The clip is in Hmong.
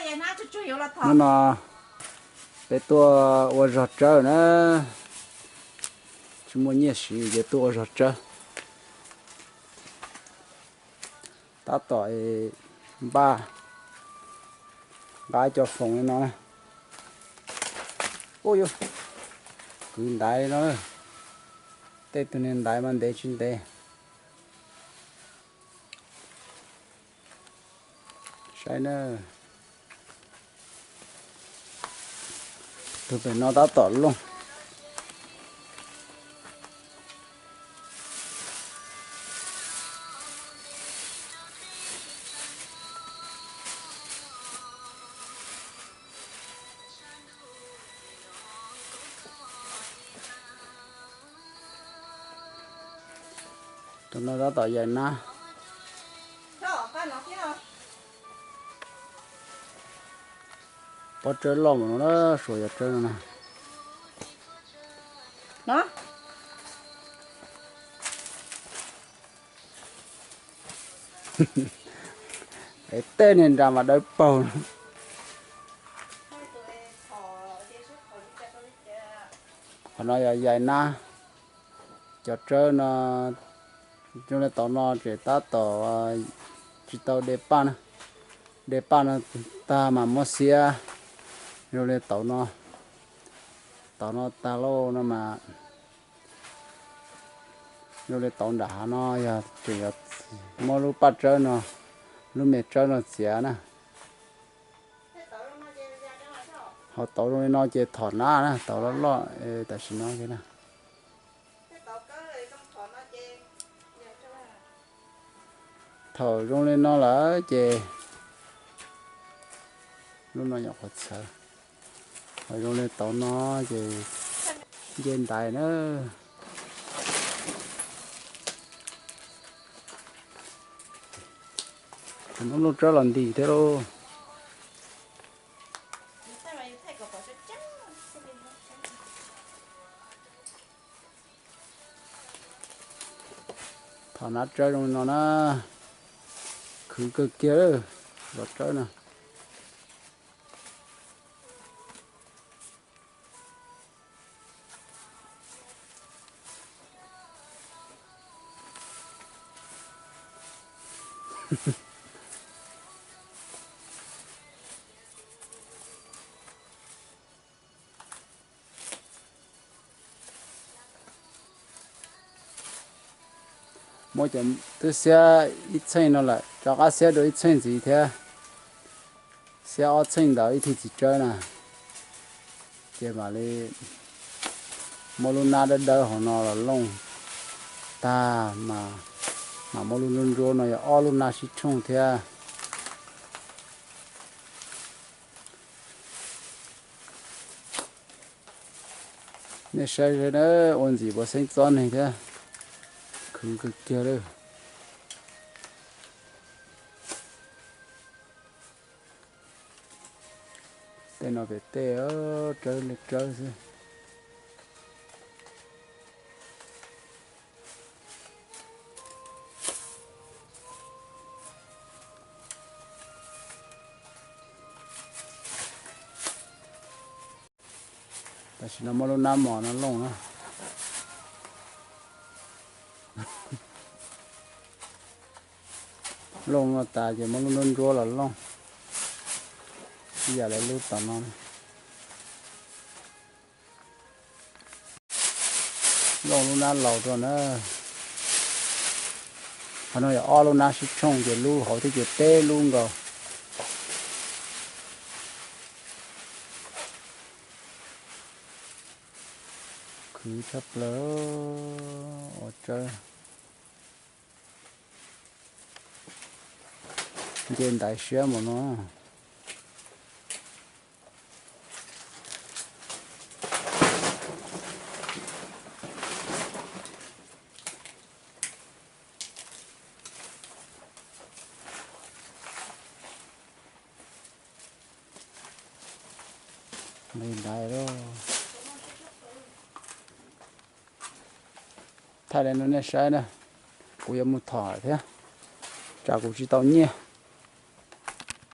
Hnub no peb tuaj ua zog tsawb na, tsis muaj nyiaj siv ces tuaj ua zog tsawb. Tab tom npaj nqa cov foom li no na. Ub, kwv ntaiv li no. Tej tug niag ntaiv mas ntev tsis ntev. Saib na, tus pem no tab tom looj. Tus no tab tom yaim nab. Pob tsawb loj mus no na, suav yog tsawb no na. Es tej niag nra mas dawb paug. Qhov no yog yaim nab. Cov tsawb no zoo li tauv no ces tab tom tsis tau de paj na. De paj no tag mas muab xiab zoo li tauv no. Tauv no tag lauj no mas zoo li tauv nram hav no yog tseem yog muab lub paj tsawb no, lub me tsawb no txiav na. Ho tauv zoo li no ces thom nab na, tauv loj loj tam sim no na. Thaum zoo li no lawm ces lub no nyuam qhuav txhawv. Ho zoo li tauv no ces nce ntaiv na. Muab lub tsawb los ntim thiab lauj. Thom nab tsawb zoo li no na, khwv kawg kiag lawm, los tsawb no. Muab cov twb xiab ib txheej no lawm rov qab xiab dua ib txheej ntxiv thiab, xiab ob txheej ntawd ib thij txiv tsawb na, ces mam li muab lub nab dawb dawb hauv no los looj tag, mam muab lub ntsuab ntsuab no yog ob lub nab sib tshooj thiab. Nej saib saib na, ua ntxim puas xeeb txob neeg thiab, khwv kawg kiag lawm. Tej no pem tej, tsawb li tsawb xwb. Tam sim no muab lub nab mos no looj na. Looj no tas ces muab lub nruab nruab los looj, ib yam li lub tom no. Looj lub nab laus rau na. Qhov no yog ob lub nab sib tshooj ces lub hauv thiab ces peb lub nkaus. Khwv tshaj plaws, ua tsawb. Nce ntaiv siab mus no. Li ntawd lauj. Thaij li no nej saib na, kuv yuav mus thom thiab, tsam kuv tsis tau nyiaj.